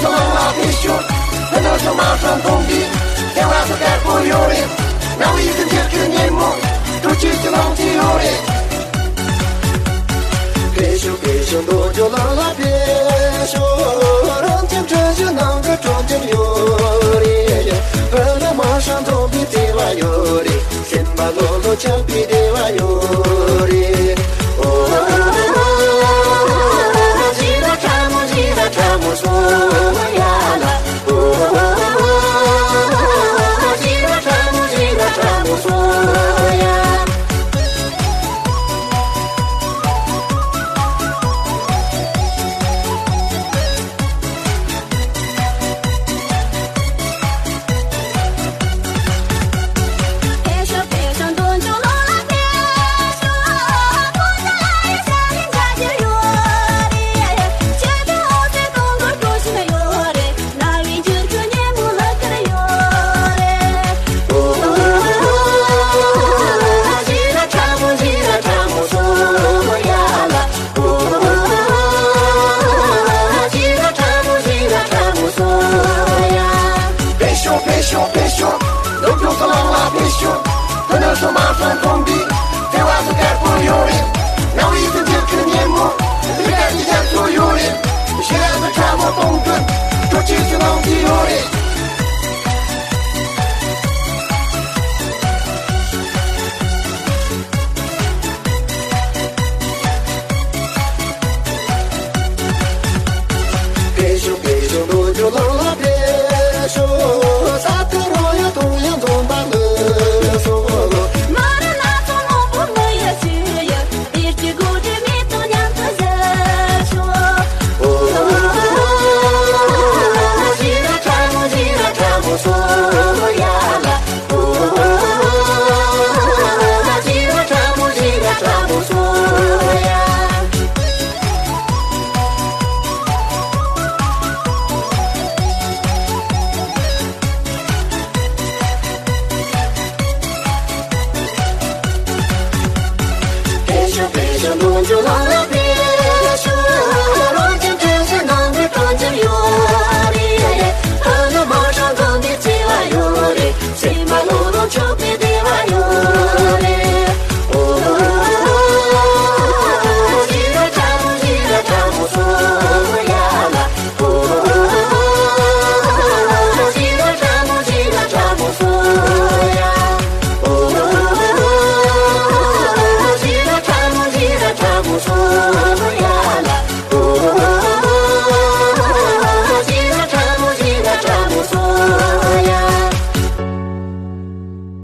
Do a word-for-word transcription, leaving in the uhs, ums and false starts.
ལ་ལ་ཕེབས་ཤོག་ཕན་ཐོགས་ཤོག་མ་ཧྲང་ཐོང་གི་ཁྱེད་ལ་སུ་དཀར་པོ་ཡོད་རེད། ནང་བའི་སེམས་ཅན་གྱི་ཉིན་མོ་དྲོ་སྐྱིད་ཀྱི་ལོངས་སྤྱོད་ཡོད་རེད། ཕེབས་ཤོག་ཕེབས་ཤོག་རྡོ་རྗེ་ལ་ལ་ཕེབས་ཤོག་རང་ཁྱིམ་དྲན་གཞི་ནང་གི་དྲོ་འཇམ་ཡོད་རེད། ཕན་ཐོགས་མ་ཧྲང་ཐོང་གི་བརྩེ་བ་ཡོད་རེད། སེམས་པ་ལྷོད་ལྷོད་ཆགས་པའི་